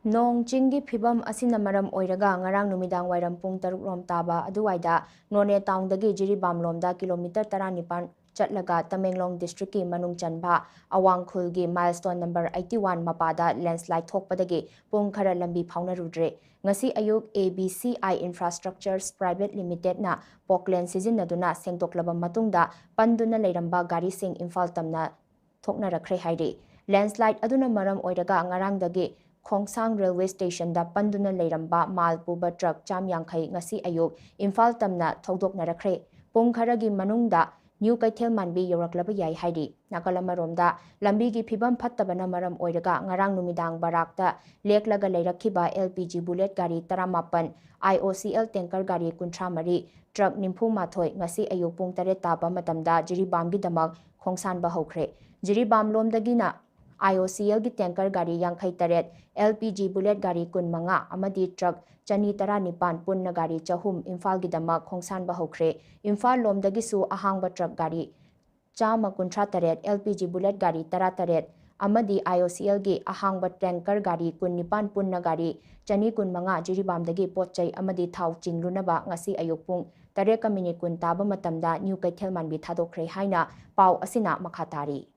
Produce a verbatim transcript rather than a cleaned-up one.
ꯅꯣꯡ ꯆꯤꯡꯒꯤ ꯐꯤꯕꯝ ꯑꯁꯤꯅ ꯃꯔꯝ ꯑꯣꯏꯔꯒ ꯉꯔꯥꯡ ꯅꯨꯃꯤꯗꯥꯡ ꯋꯥꯏꯔꯝ ꯄꯨꯡ ꯇꯔꯨꯛ ꯔꯣꯝ ꯇꯥꯕ ꯑꯗꯨꯋꯥꯏꯗ ꯅꯣꯅꯦ ꯇꯥꯎꯟꯗꯒꯤ ꯖꯤꯔꯤꯕꯥꯝ ꯂꯣꯝꯗ ꯀꯤꯂꯣꯃꯤꯇꯔ ꯇꯔꯥꯅꯤꯄꯥꯟ ꯆꯠꯂꯒ ꯇꯃꯦꯡꯂꯣꯡ ꯗꯤꯁꯇ꯭ꯔꯤꯛꯀꯤ ꯃꯅꯨꯡ ꯆꯟꯕ ꯑꯋꯥꯡ ꯈꯨꯜꯒꯤ ꯃꯥꯏꯜꯁ꯭ꯇꯣꯟ ꯅꯝꯕꯔ ꯑꯩꯠꯇꯤ ꯋꯥꯟ ꯃꯄꯥꯗ ꯂꯦꯟꯁ꯭ꯂꯥꯏꯗ ꯊꯣꯛꯄꯗꯒꯤ ꯄꯨꯡ ꯈꯔ ꯂꯝꯕꯤ ꯐꯥꯎꯅꯔꯨꯗ꯭ꯔꯦ꯫ ꯉꯁꯤ ꯑꯌꯨꯛ A B C I Infrastructures Private Limitedꯅ ꯄꯣꯛꯂꯦꯟ ꯁꯤꯖꯤꯟꯅꯗꯨꯅ ꯁꯦꯡꯗꯣꯛꯂꯕ ꯃꯇꯨꯡꯗ ꯄꯟꯗꯨꯅ ꯂꯩꯔꯝꯕ ꯒꯥꯔꯤꯁꯤꯡ ꯏꯝꯐꯥꯜ ꯇꯝꯅ ꯊꯣꯛꯅꯔꯛꯈ꯭ꯔꯦ ꯍꯥꯏꯔꯤ꯫ ꯂꯦꯟꯁ꯭ꯂꯥꯏꯗ ꯑꯗꯨꯅ ꯃꯔꯝ ꯑꯣꯏꯔꯒ ꯉꯔꯥꯡꯗꯒꯤ ꯈꯣꯡꯁꯥꯡ ꯔꯦꯜꯋꯦ ꯁ꯭ꯇꯦꯁꯟꯗ ꯄꯟꯗꯨꯅ ꯂꯩꯔꯝꯕ ꯃꯥꯜ ꯄꯨꯕ ꯇ꯭ꯔꯛ ꯆꯥꯝ ꯌꯥꯡꯈꯩ ꯉꯁꯤ ꯑꯌꯨꯛ ꯏꯝꯐꯥꯜ ꯇꯝꯅ ꯊꯧꯗꯣꯛꯅꯔꯛꯈ꯭ꯔꯦ꯫ ꯄꯨꯡ ꯈꯔꯒꯤ ꯃꯅꯨꯡꯗ ꯅ꯭ꯌꯨ ꯀꯩꯊꯦꯜ ꯃꯥꯟꯕꯤ ꯌꯧꯔꯛꯂꯕ ꯌꯥꯏ ꯍꯥꯏꯔꯤ꯫ ꯅꯥꯀꯜ ꯑꯃꯔꯣꯝꯗ ꯂꯝꯕꯤꯒꯤ ꯐꯤꯕꯝ ꯐꯠꯇꯕꯅ ꯃꯔꯝ ꯑꯣꯏꯔꯒ ꯉꯔꯥꯡ ꯅꯨꯃꯤꯗꯥꯡ ꯕꯔꯥꯛꯇ ꯂꯦꯛꯂꯒ ꯂꯩꯔꯛꯈꯤꯕ L P G bullet ꯒꯥꯔꯤ ꯇꯔꯥꯃꯥꯄꯟ, I O C L tanker ꯒꯥꯔꯤ ꯀꯨꯟꯊ꯭ꯔꯥ ꯃꯔꯤ, ꯇ꯭ꯔꯛ ꯅꯤꯐꯨ ꯃꯥꯊꯣꯏ ꯉꯁꯤ ꯑꯌꯨꯛ ꯄꯨꯡ ꯇꯔꯦꯠ ꯇꯥꯕ ꯃꯇꯝꯗ ꯖꯤꯔꯤꯕꯥꯝꯒꯤꯗꯃꯛ ꯈꯣꯡꯁꯥꯟꯕ ꯍꯧꯈ꯭ꯔꯦ꯫ Jiribam ꯂꯣꯝꯗꯒꯤꯅ I O C L ꯒꯤ tanker ꯒꯥꯔꯤ ꯌꯥꯡꯈꯩ ꯇꯔꯦꯠ, L P G bullet ꯒꯥꯔꯤ ꯀꯨꯟ ꯃꯉꯥ ꯑꯃꯗꯤ ꯇ꯭ꯔꯛ ꯆꯅꯤ ꯇꯔꯥꯅꯤꯄꯥꯟ ꯄꯨꯟꯅ ꯒꯥꯔꯤ ꯆꯍꯨꯝ ꯏꯝꯐꯥꯜꯒꯤꯗꯃꯛ ꯈꯣꯡꯁꯥꯟꯕ ꯍꯧꯈ꯭ꯔꯦ꯫ ꯏꯝꯐꯥꯜ ꯂꯣꯝꯗꯒꯤꯁꯨ ꯑꯍꯥꯡꯕ ꯇ꯭ꯔꯛ ꯒꯥꯔꯤ ꯆꯥꯝꯃ ꯀꯨꯟꯊ꯭ꯔꯥ ꯇꯔꯦꯠ, L P G bullet ꯒꯥꯔꯤ ꯇꯔꯥ ꯇꯔꯦꯠ ꯑꯃꯗꯤ I O C L ꯒꯤ ꯑꯍꯥꯡꯕ tanker ꯒꯥꯔꯤ ꯀꯨꯟ ꯅꯤꯄꯥꯟ ꯄꯨꯟꯅ ꯒꯥꯔꯤ ꯆꯅꯤ ꯀꯨꯟ ꯃꯉꯥ ꯖꯤꯔꯤꯕꯥꯝꯗꯒꯤ ꯄꯣꯠ ꯆꯩ ꯑꯃꯗꯤ ꯊꯥꯎ ꯆꯤꯡꯂꯨꯅꯕ ꯉꯁꯤ ꯑꯌꯨꯛ ꯄꯨꯡ ꯇꯔꯦꯠꯀ ꯃꯤꯅꯤꯠ ꯀꯨꯟ ꯇꯥꯕ ꯃꯇꯝꯗ ꯅ꯭ꯌꯨ ꯀꯩꯊꯦꯜ ꯃꯥꯟꯕꯤ ꯊꯥꯗꯣꯛꯈ꯭ꯔꯦ ꯍꯥꯏꯅ ꯄꯥꯎ ꯑꯁꯤꯅ ꯃꯈꯥ ꯇꯥꯔꯤ꯫